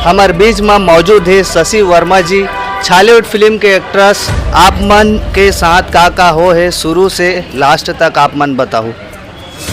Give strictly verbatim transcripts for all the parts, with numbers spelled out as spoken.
हमर बीच म मौजूद हे शशि वर्मा जी, छॉलीवुड फिल्म के एक्ट्रेस। आप मन के साथ का का हो हे शुरू से लास्ट तक, आप मन बताहू।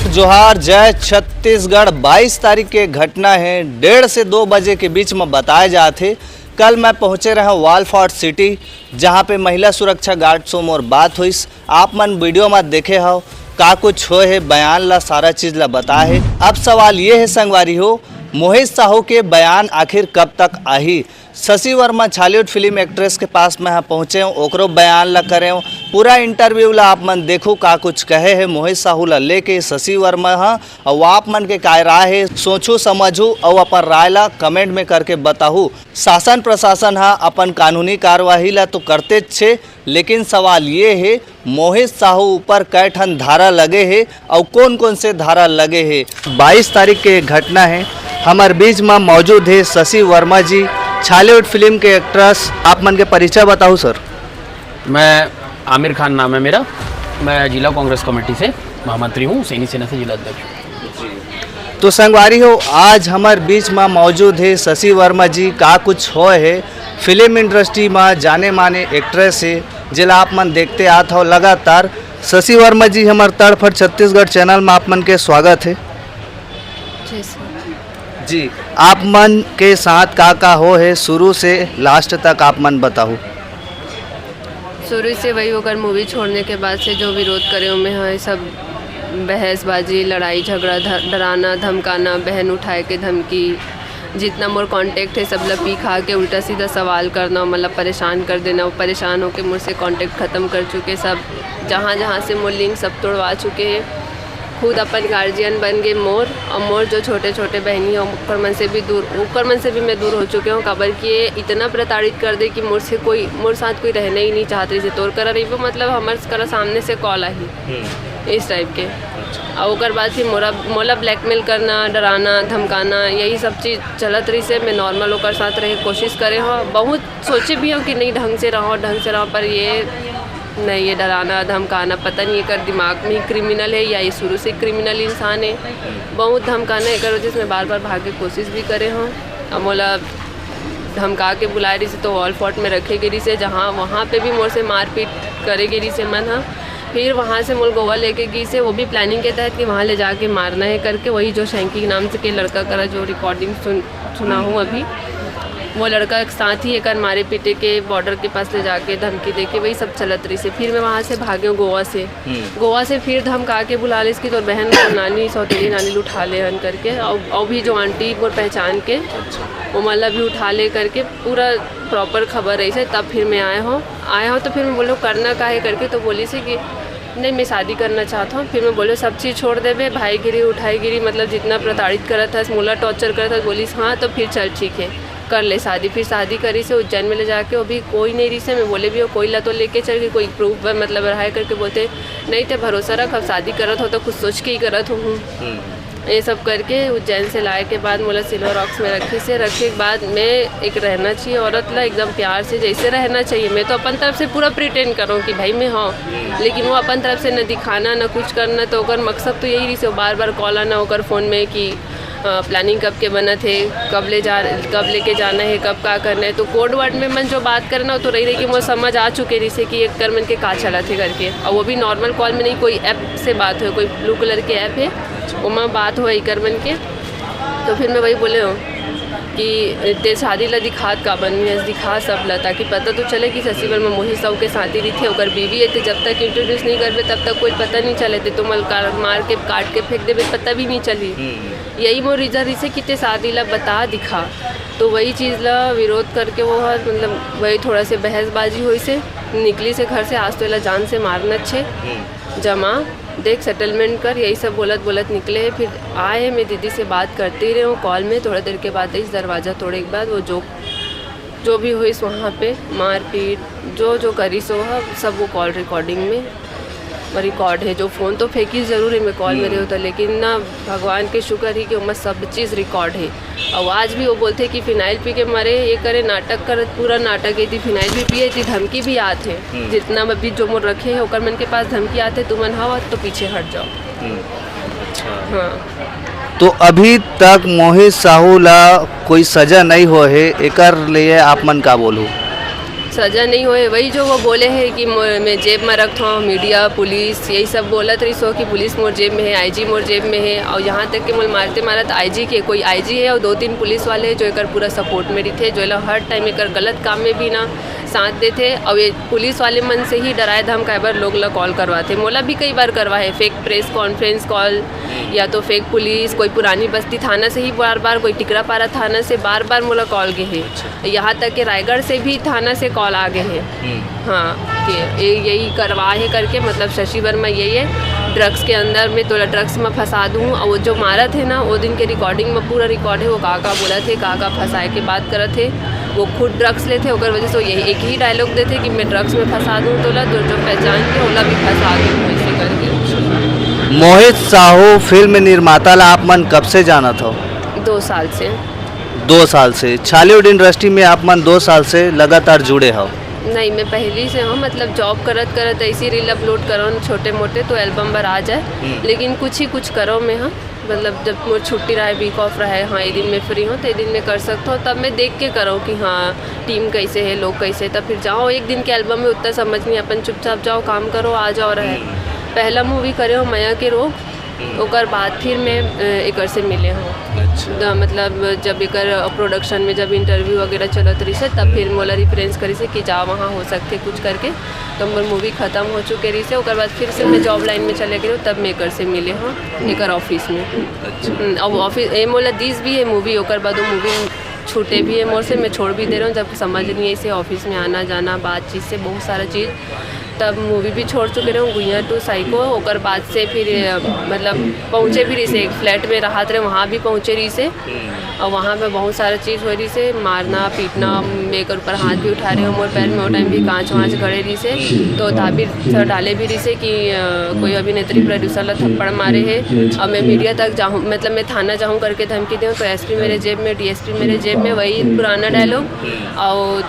जोहार, जय छत्तीसगढ़। बाईस तारीख के घटना हे, डेढ़ से दो बजे के बीच म बताए जात हे। कल मैं पहुँचे रहा वालफोर्ड सिटी, जहाँ पे महिला सुरक्षा गार्ड से मोर बात होइस। आप मन वीडियो म देखे हव का कुछ होए हे, बयान ला, सारा चीज ला बताए हे। अब सवाल ये हे संगवारी हो, मोहित साहू के बयान आखिर कब तक आही? शशि वर्मा छॉलीवुड फिल्म एक्ट्रेस के पास मैं ह पहुँचे हूँ, ओकरो बयान ला करे हूँ, पूरा इंटरव्यू ला आप मन देखू का कुछ कहे हे मोहित साहू ला लेके शशि वर्मा ह, अउ आप मन के काय राय हे, सोचू समझू अउ अपन राय ला कमेंट में करके बताहू। शासन प्रशासन ह अपन कानूनी कार्यवाही ला तो करतेच छे, लेकिन सवाल ये हे मोहित साहू ऊपर कै ठन धारा लगे हे अउ कोन कोन से धारा लगे हे। बाईस तारीख के घटना हे, हमर बीच म मौजूद हे शशि वर्मा जी, छॉलीवुड फिल्म के एक्ट्रेस। आप मन के परिचय बताहू सर। मैं आमिर खान नाम है मेरा। मैं जिला कांग्रेस कमेटी से महामंत्री हूँ, सैनी सेना से जिला अध्यक्ष हूँ। तो संगवारी हो, आज हमर बीच म मौजूद हे शशि वर्मा जी। का कुछ होए हे, फिल्म इंडस्ट्री म जाने माने एक्ट्रेस हे, जेला आप मन देखते आत हो लगातार। शशि वर्मा जी, हमर तड़फड़ छत्तीसगढ़ चैनल म आप मन के स्वागत हे। जय श्री जी, आप मन के साथ का का हो हे शुरू से लास्ट तक, आप मन बताहू। शुरू से वही, ओकर मूवी छोड़ने के बाद से जो विरोध करे, ओमे है सब बहसबाजी, लड़ाई झगड़ा, ध- डराना धमकाना, बहन उठाए के धमकी, जितना मोर कांटेक्ट है सब ला पी खा के उल्टा सीधा सवाल करना, मतलब परेशान कर देना। वो परेशान होके मुझसे कांटेक्ट ख़त्म कर चुके सब, जहाँ जहाँ से मोर लिंक सब तोड़वा चुके हैं। खुद अपन गार्जियन बन गए मोर, और मोर जो छोटे छोटे बहनी है ओकर मन से भी दूर, ओकर मन से भी मैं दूर हो चुके हूँ। काबर कि ये इतना प्रताड़ित कर दे कि मोर से कोई, मोर साथ कोई रहना ही नहीं चाहत रहिसे। तोर करा रहिबो, मतलब हमर करा सामने से कॉल आही, इस टाइप के। और ओकर बाद फिर मोरा मोला ब्लैकमेल करना, डराना धमकाना, यही सब चीज़ चलत रहिसे। मैं नॉर्मल ओकर साथ रहे कोशिश करे हो, बहुत सोचे भी हो कि नहीं ढंग से रहो, ढंग से रहो, पर ये नहीं, ये डराना धमकाना, पता नहीं एकर दिमाग में ही क्रिमिनल है या ये शुरू से क्रिमिनल इंसान है। बहुत धमकाना एकर वजह से मैं बार बार भागे कोशिश भी करे हूँ। अब मोला धमका के बुलाए रहिसे तो वालफोर्ड में रखे गे रहिसे, जहाँ वहाँ पे भी मोर से मारपीट करे गे रहिसे मन ह। फिर वहाँ से मोल गोवा लेके गिसे, वो भी प्लानिंग के तहत कि वहाँ ले जाके मारना है करके। वही जो शैंकी नाम से के लड़का करा जो रिकॉर्डिंग सुन सुना हूँ अभी, वो लड़का के साथ ही एकर मारे पीटे के, बॉर्डर के पास ले जाके धमकी दे के वही सब चलत रहिसे। फिर मैं वहाँ से भागे हूँ गोवा से। गोवा से फिर धमका के बुला लेस कि तोर बहन को नानी, सौतेली नानी ल उठा ले हन करके। और, और भी जो आंटी मोर पहचान के, वो मला भी उठा ले करके पूरा प्रॉपर खबर रहिसे। तब फिर मैं आए हूँ, आए हूँ तो फिर मैं बोले करना का है करके, तो बोलिसे कि नहीं, मैं शादी करना चाहत हूँ। फिर मैं बोले सब चीज़ छोड़ देबे, भाईगिरी उठाईगिरी, मतलब जितना प्रताड़ित करत हस, मोला टॉर्चर करत हस। बोलिस हाँ, तो फिर चल ठीक है, कर ले शादी। फिर शादी करिसे उज्जैन में ले जाके, वो भी कोई नहीं रहिसे। मैं बोले भी हो कोई ला तो लेके चल के कोई प्रूफ, मतलब रहा है करके। बोलते नहीं, ते भरोसा रख, अब शादी करत हो तो कुछ सोच के ही करत हूँ। ये सब करके उज्जैन से लाए के बाद मोला सिल्वर रॉक्स में रखिसे। रखे के बाद मैं, एक रहना चाहिए औरत ला एकदम प्यार से, जैसे रहना चाहिए। मैं तो अपन तरफ से पूरा प्रिटेंड करूँ कि भाई मैं हाँ, लेकिन वो अपन तरफ से न दिखाना, न कुछ करना। तो ओकर मकसद तो यही रहिसे, बार बार कॉल आना ओकर फ़ोन में कि प्लानिंग कब के बनत है, कब ले जा कब लेके जाना है, कब का करना है। तो कोड वर्ड में मन जो बात करे ना, वो तो रही रही कि मोर समझ आ चुके रहिसे कि एकर मन के का चलत है करके। और वो भी नॉर्मल कॉल में नहीं, कोई ऐप से बात हो, कोई ब्लू कलर के ऐप है, ओमा बात हो एकर मन के। तो फिर मैं वही बोले हूँ कि ते शादी ला दिखात का बन में दिखा सब ला, ताकि पता तो चले कि शशि वर्मा मोहित साहू के साथी रहिथे, ओकर बीवी है। ते जब तक इंट्रोड्यूस नहीं करबे तब तक कोई पता नहीं चले। ते तो मल का- मार के काट के फेंक देबे, पता भी नहीं चली। यही मोर रीजन रहिसे कि ते शादी ला बता दिखा। तो वही चीज़ ला विरोध करके वो हर, मतलब वही थोड़ा से बहसबाजी होइसे, निकलिसे घर से। आज तो एला जान से मारना छे, जमा देख, सेटलमेंट कर, यही सब बोलत बोलत निकले है। फिर आए हैं, मैं दीदी से बात करते ही रहे हूँ कॉल में। थोड़ा देर के बाद इस दरवाज़ा तोड़े के बाद वो जो जो भी होइस वहाँ पे मारपीट, जो जो करिस वो ह, सब वो कॉल रिकॉर्डिंग में रिकॉर्ड है। जो फ़ोन तो फेंकिस जरूर है, मैं कॉल में रहे होता, लेकिन ना, भगवान के शुक्र ही कि ओमा सब चीज़ रिकॉर्ड है। और आज भी वो बोलते कि फिनाइल पी के मरे, ये करे, नाटक करत, पूरा नाटक ये थी, फिनाइल भी पिए थी, धमकी भी आत है। जितना अभी जो मोर रखे है ओकर मन के पास धमकी आते, तुमन हवा तो पीछे हट जाओ। अच्छा। हाँ, तो अभी तक मोहित साहू ला कोई सजा नहीं हो हे, एकर लिए आप मन का बोलू? सजा नहीं होए, वही जो वो बोले हैं कि मोर, मैं जेब में रखता हूँ, मीडिया, पुलिस, यही सब बोलत रही सो कि पुलिस मोर जेब में है, आईजी मोर जेब में है। और यहाँ तक कि मोल मारते मारत आईजी के, कोई आईजी है और दो तीन पुलिस वाले हैं जो एकर पूरा सपोर्ट में रहिथे, जो एला हर टाइम एकर गलत काम में भी ना साथ देथे। और ये पुलिस वाले मन से ही डराए धमकाए बर लोग ला कॉल करवाथे। मोला भी कई बार करवा है, फेक प्रेस कॉन्फ्रेंस कॉल, या तो फेक पुलिस, कोई पुरानी बस्ती थाना से ही बार बार, कोई टिकरापारा थाना से बार बार मोला कॉल गे हे। यहाँ तक कि रायगढ़ से भी थाना से कॉल आ गए हैं। हाँ, कि ये यही करवा है करके, मतलब शशि वर्मा यही है, ड्रग्स के अंदर में तोला ड्रग्स में फंसा दूँ। और वो जो मारत है ना, वो दिन के रिकॉर्डिंग में पूरा रिकॉर्ड है, वो का का बोलत है, का का फंसाए के बात करत है। वो खुद ड्रग्स लेथे, ओकर वजह से वो यही एक ही डायलॉग देथे कि मैं ड्रग्स में फंसा दूँ तोला, तो जो पहचान के ओला भी फंसा दूँ, ऐसे करके। मोहित साहू फिल्म निर्माता ला आप मन कब से जानत हो? दो साल से। दो साल से छॉलीवुड इंडस्ट्री में आप मन दो साल से लगातार जुड़े हो? नहीं, मैं पहली से हूँ, मतलब जॉब करत करत ऐसी रील अपलोड करो न छोटे मोटे, तो एल्बम बर आ जाए। लेकिन कुछ ही कुछ करो में हाँ, मतलब जब मोर छुट्टी रहे, वीक ऑफ रहे, हाँ ये दिन में फ्री हूँ तो ये दिन में कर सकता हूँ, तब मैं देख के करो कि हाँ टीम कैसे है, लोग कैसे है। तब फिर जाओ, एक दिन के एल्बम में उतना समझ नहीं, अपन चुपचाप जाओ, काम करो, आ जाओ, रहे। पहला मूवी करे हो मया के रोग, ओकर बाद फिर मैं अ, एकर से मिले हूँ। अच्छा। द- मतलब जब एकर प्रोडक्शन में जब इंटरव्यू वगैरह चलत रही से, तब फिर मोला रेफरेंस करी से कि जा वहाँ हो सकते कुछ करके। तो मोर मूवी खत्म हो चुके रही से, ओकर बाद फिर से मैं जॉब लाइन में चले गई हूँ, तब मैं एकर से मिले हूँ एकर ऑफिस में। अच्छा। हम्म, अब ऑफिस ए मोला दिस भी है मूवी, ओकर बाद वो मूवी छूटे भी है मोर से, मैं छोड़ भी दे रहा हूँ। जब समझ नहीं है इसे ऑफिस में आना जाना, बातचीत से बहुत सारा चीज़, तब मूवी भी छोड़ चुके रहे हूँ, गुइया टू साइको। ओकर बाद से फिर अ, मतलब पहुँचे भी रही से, एक फ्लैट में रहत रहे, वहाँ भी पहुँचे रही से। और वहाँ पे बहुत सारा चीज़ हो रही से, मारना पीटना, मैं एकर ऊपर हाथ भी उठा रहे हो, मोर पैर में वो टाइम भी कांच वाँच गड़े रही से, तो ताबीर सर डाले भी रही से कि अ, कोई अभिनेत्री प्रोड्यूसर ला थप्पड़ मारे है। और मैं मीडिया तक जाऊँ, मतलब मैं थाना जाऊँ करके धमकी दूँ, तो एसपी मेरे जेब में, डीएसपी मेरे जेब में, वही पुराना डायलॉग। और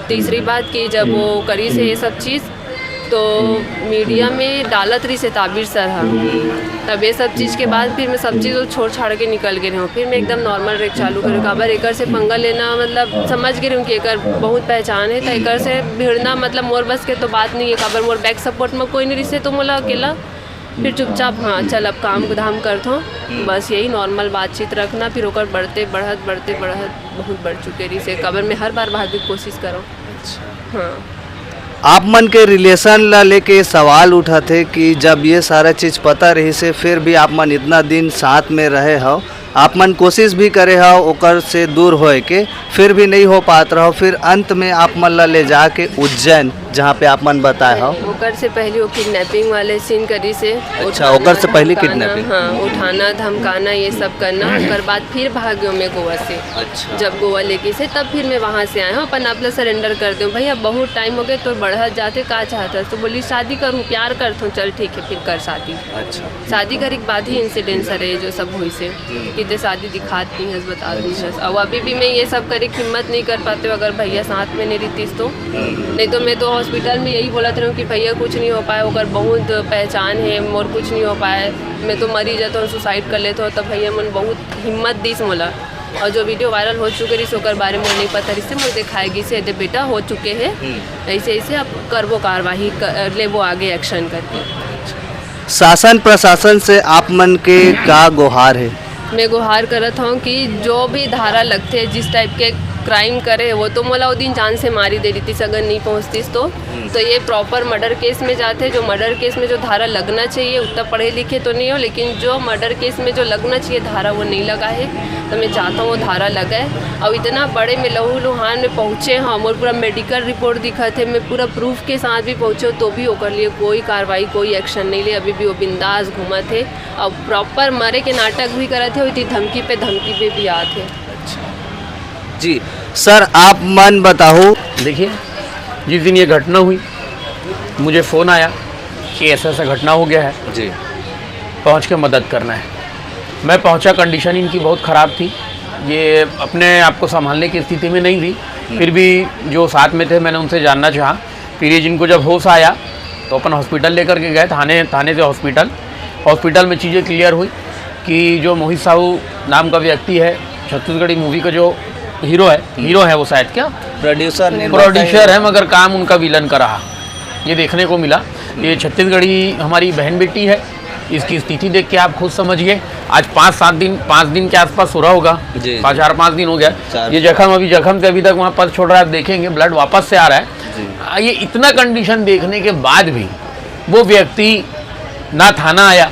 तीसरी बात कि जब वो करी से ये सब चीज़, तो मीडिया में डालत रही से ताबीर सर हा। तब ये सब चीज़ के बाद फिर मैं सब चीज़ वो छोड़ छाड़ के निकल गए रहूँ। फिर मैं एकदम नॉर्मल रेक चालू करूँ। काबर एकर से पंगा लेना, मतलब समझ गए रहूँ कि एकर बहुत पहचान है, तो एकर से भिड़ना मतलब मोर बस के तो बात नहीं है। काबर मोर बैक सपोर्ट में कोई नहीं रही से, तो मोला अकेला फिर चुपचाप, हाँ चल अब काम धाम करथो, बस यही नॉर्मल बातचीत रखना। फिर ओकर बढ़ते बढ़त बढ़ते बढ़त बहुत बढ़ चुके रही से, काबर मैं हर बार भागे के कोशिश करो। हाँ। आप मन के रिलेशन ला लेके सवाल उठाथे कि जब ये सारा चीज पता रही से, फिर भी आप मन इतना दिन साथ में रहे हो, आप मन कोशिश भी करे हो ओकर से दूर होए के, फिर भी नहीं हो पात रहो, फिर अंत में आप मन ला ले जाके उज्जैन, जहाँ पे आप मन बताए हो। ओकर से पहले वो किडनैपिंग वाले सीन करी से। अच्छा, उठाना, ओकर से पहले धमकाना, किडनैपिंग। हाँ, उठाना धमकाना ये सब करना। ओकर बाद फिर भाग गयो मैं गोवा से। अच्छा। जब गोवा लेके से, तब फिर मैं वहाँ से आए हूँ, अपन आप ला सरेंडर कर दे भैया, बहुत टाइम हो गए, तो बढ़त जाते, का चाहत हस? तो बोली शादी करूँ, प्यार करत हूँ। चल ठीक है, फिर कर शादी। अच्छा। शादी करे के बाद ही इंसिडेंट सर ये जो सब हुई से, कि ते शादी दिखात नहीं हस, बता दी हस। और अभी भी मैं ये सब करे की हिम्मत नहीं कर पाते हूँ अगर भैया साथ में नहीं रहतीस तो। नहीं तो मैं तो हॉस्पिटल में यही बोलत रहूँ कि भैया कुछ नहीं हो पाए, ओकर बहुत पहचान है, मोर कुछ नहीं हो पाए, मैं तो मरी जाता हूँ, सुसाइड कर लेता हूँ। तब भैया मन बहुत हिम्मत दीस मोला। और जो वीडियो वायरल हो चुके रही ओकर बारे में नहीं पता रही से, मोर दिखाए गई से, "दे बेटा हो चुके हैं, ऐसे ऐसे आप करबो कार्यवाही कर, लेबो आगे एक्शन" करके। शासन प्रशासन से आप मन के का गुहार है? मैं गुहार करत हूँ कि जो भी धारा लगते, जिस टाइप के क्राइम करे, वो तो मोला वो दिन जान से मारी दे रही थी अगर नहीं पहुँचतीस तो। तो ये प्रॉपर मर्डर केस में जाते, जो मर्डर केस में जो धारा लगना चाहिए, उतना पढ़े लिखे तो नहीं हो, लेकिन जो मर्डर केस में जो लगना चाहिए धारा, वो नहीं लगा है। तो मैं चाहता हूँ वो धारा लगाए। और इतना बड़े में लहू लुहान में पहुँचे हम, और पूरा मेडिकल रिपोर्ट दिखत है, मैं पूरा प्रूफ के साथ भी पहुँचे हूँ, तो भी ओकर लिए कोई कार्रवाई, कोई एक्शन नहीं ले। अभी भी वो बिंदास घूमत है और प्रॉपर मरे के नाटक भी करत है, इतनी धमकी पे धमकी पे भी आत है। जी सर, आप मन बताओ। देखिए, जिस दिन ये घटना हुई, मुझे फ़ोन आया कि ऐसा ऐसा घटना हो गया है, जी। पहुंच के मदद करना है। मैं पहुंचा, कंडीशन इनकी बहुत ख़राब थी, ये अपने आप को संभालने की स्थिति में नहीं थी। फिर भी जो साथ में थे, मैंने उनसे जानना चाहा। फिर ये जिनको जब होश आया तो अपन हॉस्पिटल लेकर के गए, थाने थाने से हॉस्पिटल। हॉस्पिटल में चीज़ें क्लियर हुई, कि जो मोहित साहू नाम का व्यक्ति है, छत्तीसगढ़ी मूवी का जो हीरो है, हीरो है वो शायद, क्या प्रोड्यूसर, निर्माता प्रोड्यूसर है। है, मगर काम उनका विलन का रहा, ये देखने को मिला। ये छत्तीसगढ़ी हमारी बहन बेटी है, इसकी स्थिति देख के आप खुद समझिए। आज पाँच सात दिन, पाँच दिन के आसपास हो रहा होगा, जी, पाँच, जी। चार पाँच दिन हो गया। चार। ये जख्म, अभी जख्म से अभी तक वहाँ पस छोड़ रहा है, आप देखेंगे ब्लड वापस से आ रहा है। जी। आ, ये इतना कंडीशन देखने के बाद भी वो व्यक्ति ना थाना आया,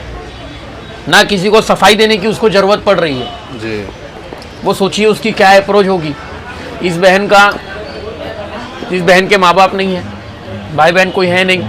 ना किसी को सफाई देने की उसको ज़रूरत पड़ रही है। जी। वो सोचिए उसकी क्या अप्रोच होगी। इस बहन का, इस बहन के माँ बाप नहीं है, भाई बहन कोई है नहीं,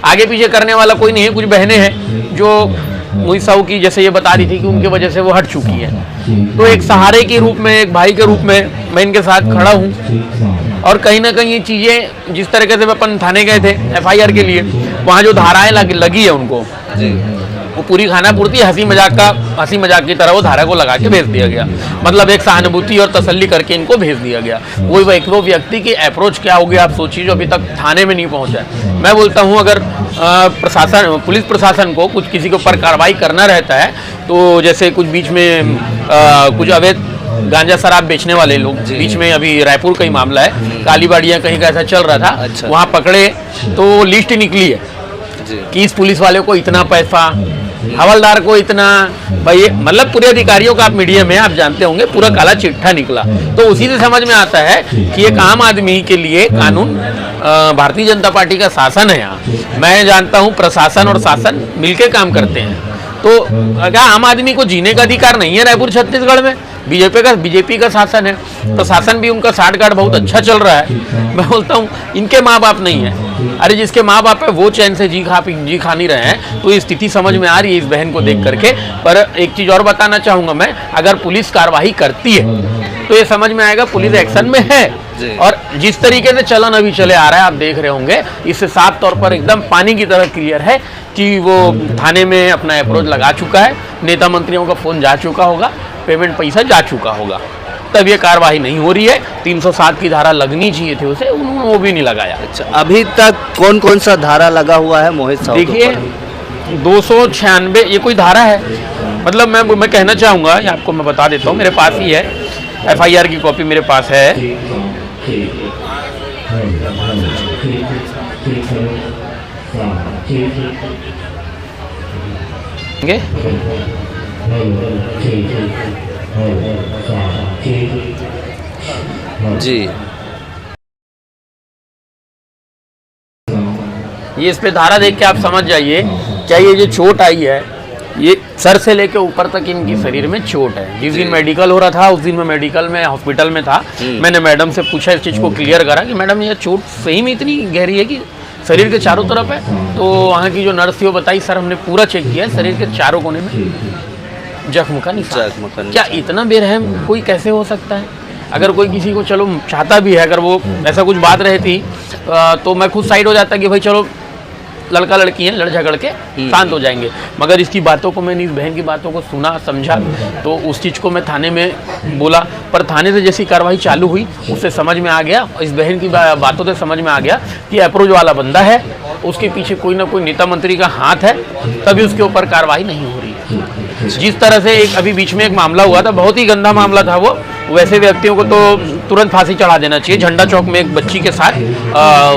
आगे पीछे करने वाला कोई नहीं है। कुछ बहनें हैं जो मोहित साहू की, जैसे ये बता रही थी कि उनकी वजह से वो हट चुकी हैं, तो एक सहारे के रूप में, एक भाई के रूप में मैं इनके साथ खड़ा हूँ। और कहीं ना कहीं ये चीज़ें, जिस तरीके से अपन थाने गए थे एफआईआर के लिए, वहाँ जो धाराएं लग, लगी है उनको, जी। वो पूरी खाना पूर्ति हंसी मजाक का, हंसी मजाक की तरह वो धारा को लगा के भेज दिया गया। मतलब एक सहानुभूति और तसल्ली करके इनको भेज दिया गया। वो, वो एक, वो व्यक्ति की अप्रोच क्या होगी, आप सोचिए, जो अभी तक थाने में नहीं पहुंचा है। मैं बोलता हूँ, अगर अ, प्रशासन, पुलिस प्रशासन को कुछ किसी के ऊपर कार्रवाई करना रहता है, तो जैसे कुछ बीच में अ, कुछ अवैध गांजा शराब बेचने वाले लोग, जी। बीच में अभी रायपुर का ही मामला है, कालीबाड़ियाँ कहीं का ऐसा चल रहा था, अच्छा। वहाँ पकड़े तो लिस्ट निकली है, जी। कि इस पुलिस वाले को इतना पैसा, हवलदार को इतना, भाई, ये मतलब पूरे अधिकारियों का आप मीडिया में आप जानते होंगे, पूरा काला चिट्ठा निकला। तो उसी से समझ में आता है कि एक आम आदमी के लिए कानून, अ, भारतीय जनता पार्टी का शासन है यहाँ। मैं जानता हूँ, प्रशासन और शासन मिलके काम करते हैं। तो क्या आम आदमी को जीने का अधिकार नहीं है रायपुर, छत्तीसगढ़ में? बीजेपी का, बीजेपी का शासन है, प्रशासन भी उनका साठगांठ बहुत अच्छा चल रहा है। मैं बोलता हूँ, इनके माँ बाप नहीं है। अरे, जिसके माँ बाप है, वो चैन से जी खा पी, जी खा नहीं रहे हैं। तो ये स्थिति समझ में आ रही है इस बहन को देख करके। पर एक चीज़ और बताना चाहूँगा मैं, अगर पुलिस कार्रवाई करती है तो ये समझ में आएगा पुलिस एक्शन में है। जी। और जिस तरीके से चलन अभी चले आ रहा है, आप देख रहे होंगे, इससे साफ तौर पर एकदम पानी की तरह क्लियर है कि वो थाने में अपना अप्रोच लगा चुका है, नेता मंत्रियों का फ़ोन जा चुका होगा, पेमेंट पैसा जा चुका होगा, तब ये कार्रवाई नहीं हो रही है। तीन सौ सात की धारा लगनी चाहिए थी उसे, उन्होंने वो भी नहीं लगाया। अच्छा, अभी तक कौन कौन सा धारा लगा हुआ है मोहित साहू के देखिए, ऊपर? दो सौ छियानवे, ये कोई धारा है? मतलब, मैं, मैं कहना चाहूँगा, ये आपको मैं बता देता हूँ, मेरे पास ही है, एफआईआर की कॉपी मेरे पास है। जी। ये इस पे धारा देख के आप समझ जाइए, क्या ये जो चोट आई है, ये सर से लेके ऊपर तक इनकी शरीर में चोट है। जिस दिन जी। मेडिकल हो रहा था, उस दिन मैं मेडिकल में, हॉस्पिटल में था। हम्म। मैंने मैडम से पूछा, इस चीज़ को क्लियर करा कि मैडम, ये चोट सही में इतनी गहरी है कि शरीर के चारों तरफ है? तो वहाँ की जो नर्स थी, वो बताई, "सर, हमने पूरा चेक किया है, शरीर के चारों कोने में जख्म का निशान।" जख्म का क्या निशान। इतना बेरहम कोई कैसे हो सकता है? अगर कोई किसी को, चलो, चाहता भी है, अगर वो ऐसा कुछ बात रहती, अ, तो मैं खुद साइड हो जाता कि भाई, चलो, लड़का लड़की हैं, लड़ झगड़ के हम्म। शांत हो जाएंगे। मगर इसकी बातों को, मैंने इस बहन की बातों को सुना, समझा, तो उस चीज़ को मैं थाने में बोला। पर थाने से जैसी कार्रवाई चालू हुई, उससे समझ में आ गया, इस बहन की बा-, बातों से समझ में आ गया कि अप्रोच वाला बंदा है, उसके पीछे कोई ना कोई नेता मंत्री का हाथ है, तभी उसके ऊपर कार्रवाई नहीं हो रही है। जिस तरह से एक, अभी बीच में एक मामला हुआ था, बहुत ही गंदा मामला था वो। वैसे व्यक्तियों को तो तुरंत फांसी चढ़ा देना चाहिए। झंडा चौक में एक बच्ची के साथ, अ,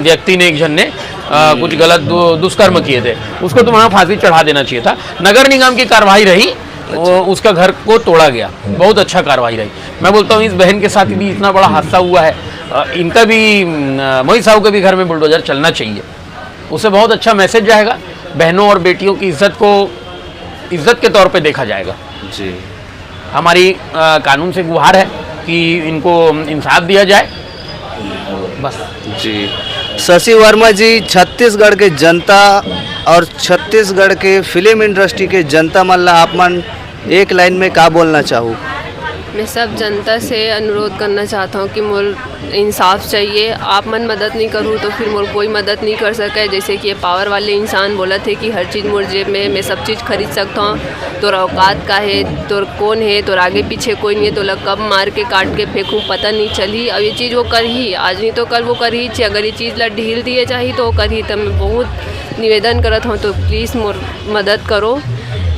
व्यक्ति ने, एक जन ने, अ, कुछ गलत दु-, दुष्कर्म किए थे, उसको तो वहाँ फांसी चढ़ा देना चाहिए था। नगर निगम की कार्रवाई रही, वो, उसका घर को तोड़ा गया, बहुत अच्छा कार्रवाई रही। मैं बोलता हूँ, इस बहन के साथ भी इतना बड़ा हादसा हुआ है, अ, इनका भी, अम, मोहित साहू के भी घर में बुलडोजर चलना चाहिए। उससे बहुत अच्छा मैसेज जाएगा, बहनों और बेटियों की इज्जत को इज्जत के तौर पे देखा जाएगा। जी। हमारी, अ, कानून से गुहार है कि इनको इंसाफ दिया जाए, बस। जी। शशि वर्मा जी, छत्तीसगढ़ के जनता और छत्तीसगढ़ के फिल्म इंडस्ट्री के जनता मन ला आप मन एक लाइन में का बोलना चाहू? मैं सब जनता से अनुरोध करना चाहता हूँ कि मोर इंसाफ चाहिए। आप मन मदद नहीं करू तो फिर मोर कोई मदद नहीं कर सके। जैसे कि ये पावर वाले इंसान बोलत हे कि हर चीज़ मोर जेब में, मैं सब चीज़ खरीद सकता हूँ। तोर औकात का है, तोर कौन है, तोर आगे पीछे कोई नहीं है, तोला कब मार के काट के फेंकूँ पता नहीं चलही। और ये चीज़ वो करही, आज नहीं तो कल वो करही। अगर ये चीज़ ला ढील दिए जाही तो वो करही। तो मैं बहुत निवेदन करत हूँ, तो प्लीज़ मोर मदद करो।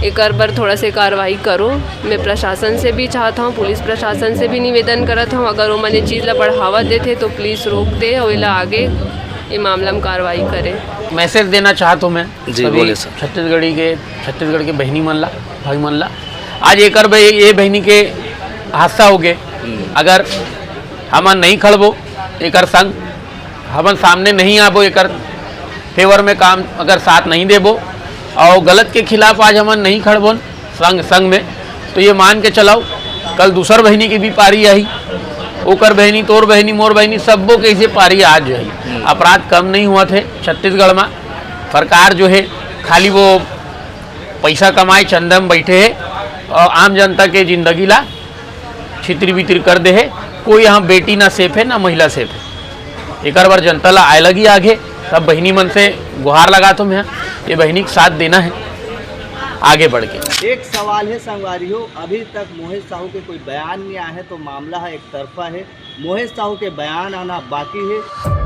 एकर बर थोड़ा से कार्रवाई करो। मैं प्रशासन से भी चाहत हूँ, पुलिस प्रशासन से भी निवेदन करत हूँ, अगर वो मन ये चीज़ ला बढ़ावा देथे तो प्लीज रोक दे और एला आगे ये मामला में कार्रवाई करे। मैसेज देना चाहत हूँ मैं जी, सभी बोले सर। छत्तीसगढ़ी के, छत्तीसगढ़ के बहनी मन ला, भाई मन ला। आज एकर बे-, ये बहनी के हादसा हो गए। अगर हमन नहीं खड़बो एकर संग, हमन सामने नहीं आबो एकर फेवर में काम, अगर साथ नहीं देबो और गलत के खिलाफ आज हमन नहीं खड़बो संग संग में, तो ये मान के चलाओ, कल दूसर बहनी की भी पारी आई, ओकर बहनी, तोर बहनी, मोर बहनी, सबो के इसे पारी आज जो है। अपराध कम नहीं हुआ थे छत्तीसगढ़ में। सरकार जो है खाली वो पैसा कमाए चंदा में बैठे है और आम जनता के जिंदगी ला छितरी बितरी कर दे है। कोई यहाँ बेटी ना सेफ है, ना महिला सेफ है। एकर बर जनता ला आए लगी आगे। सब बहिनी मन से गुहार लगात हूँ मैं, ये बहिनी के साथ देना है, आगे बढ़ के। एक सवाल है संगवारी हो, अभी तक मोहित साहू के कोई बयान नहीं आया है, तो मामला है एक तरफा है। मोहित साहू के बयान आना बाकी है।